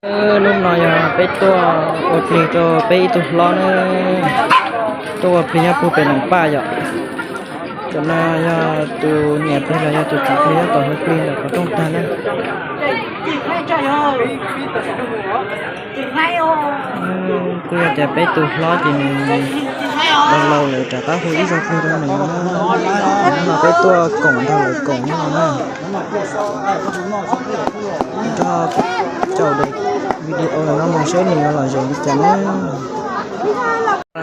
Hnub no yog peb tuaj ua plig rau peb ib tug hlob na, tuaj ua plig nyob puag pem Noom Paj yom. Cov no yog tus niam plig los yog tus txiv plig nyob tom hauv plig ntawm qhov rooj tag na. Kuj yog tias peb tus hlob ces nws laus laus lawm rov qab hu ib zaug plig rau nws no na. Hnub no peb tuaj koom nrog lawv koom no na. Nrog caum daim video no mus seb nws yuav lom zem li cas na.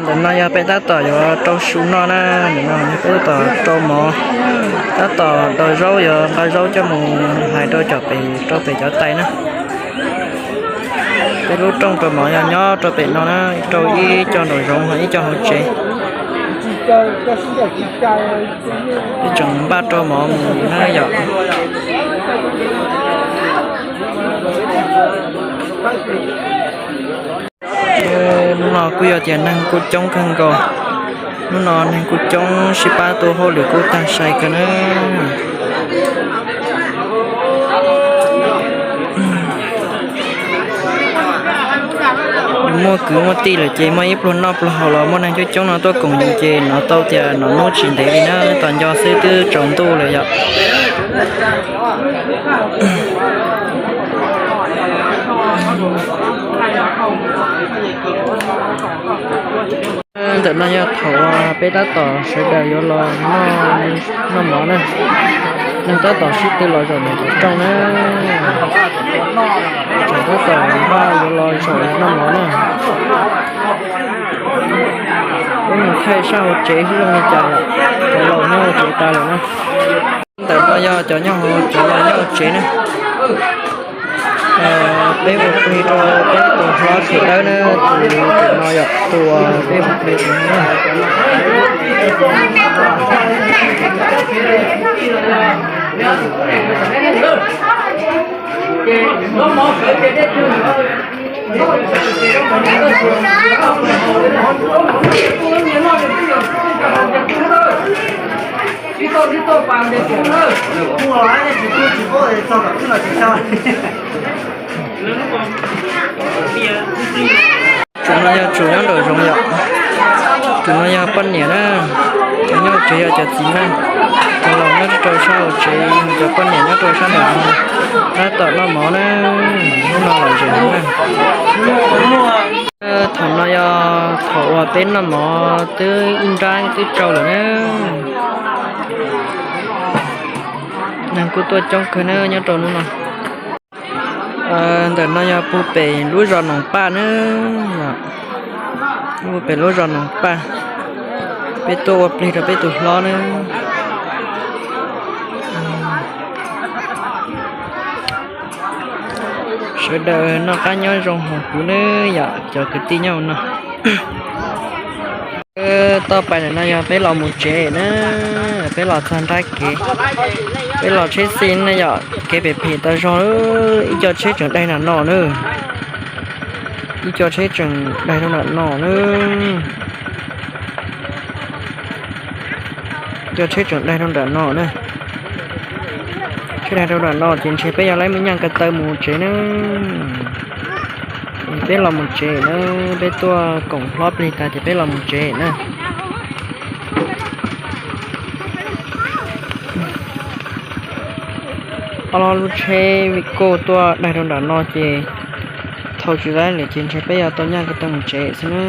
Ntawm no yog peb tab tom yuav rau su noj na, ntawm no peb tab tom rau mov, tab tom daus zaub, yuav nqa zaub coj mus hais rau cov pem, rau pem cov tais na. Peb lub rooj rau mov yog nyob rau pem no na, rau ib co nraum zoov ho ib co hauv tsev. Peb tseem npaj rau mov mus na yom. Hnub no kuj yog tias neeg kuj coob kawg nkaus. Hnub no neeg kuj coob, sib pab tu hauj lwm kuj tag sai kawg na. Muaj kwv muaj tij lawm ces muaj ib pluag noj pluag haus los muaj neeg coob coob no tuaj koom yus ces hnov tau tias hnub no tsis ntev li na, tos nco xwb twb tsaus ntuj lawm yom. Ntawm no yog thaum peb tab tom sawv daws yuav los noj mov na. Neeg tab tom sib tw los zaum ntawm qhov rooj na. Tseem tab tom npaj yuav los zaum noj mov na. Peb mus thaij sab hauv tsev seb zoo li cas, cov laus nyob hauv tsev tas lawm na. Ntawm no yog cov nyob hauv, cov laus nyob hauv tsev na. Peb ua plig rau peb tus hlob Txiv Dawb na, tus no yog tus peb ua plig rau na. Tus no yog tus nyob nraum zoov yom. Tus no yog poj niam na. Cov nyob tsev yog cov txiv neej. Cov laus nyob rau sab hauv tsev, cov poj niam nyob rau sab nraum zoov. Tab tom noj mov na. Hnub no lom zem heev na. Thaum no yog thaum uas peb noj mov twb ib nrab twb tsau lawm na. Neeg kuj tuaj coob kawg na nyob rau hnub no. Ntawm no yog puag pem lub zos Noom Paj na, puag pem lub zos Noom Paj. Peb tuaj ua plig rau peb tus hlob na. Sawv daws noj qab nyob zoo hauv kuv na yom cov kwv tij nyob hauv no. Toj pais ntawm no yog peb los mus tsev na, peb los txog nrab kev, peb los tsheb xi na yom, kev pem phem tau zog, ib co tsheb tseem daig nram no na, ib co tsheb tseem daig rau nram no na, ib co tsheb tseem daig rau nram no na. Tsheb daig rau nram no ces ntshe peb yuav laib me nyaj ko taw mus tsev na. Peb los mus tsev na, peb tuaj koom hlob plig tas ces peb los mus tsev na. Ob lub tsheb Vigo tuaj daig rau nram no ces thau tsis laib lawm ces ntshe peb yuav tau nyaj ko taw mus tsev xwb na.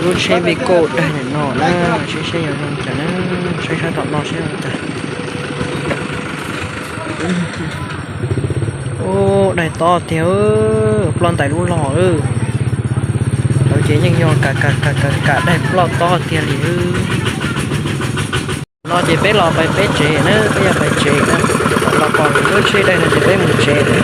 Lub tsheb Vigo daig nram no na, saib seb yog zoo cas na, saib sab tom no seb zoo cas. Ub, daig tob tiag, ploj ntais lub log lawm. Lawv ces yeej yog kam kam kam kam kam daig ploj tob tiag li. No ces peb los pais peb tsev na, peb yuav pais tsev na. Los pom lub tsheb daig no ces peb mus tsev na.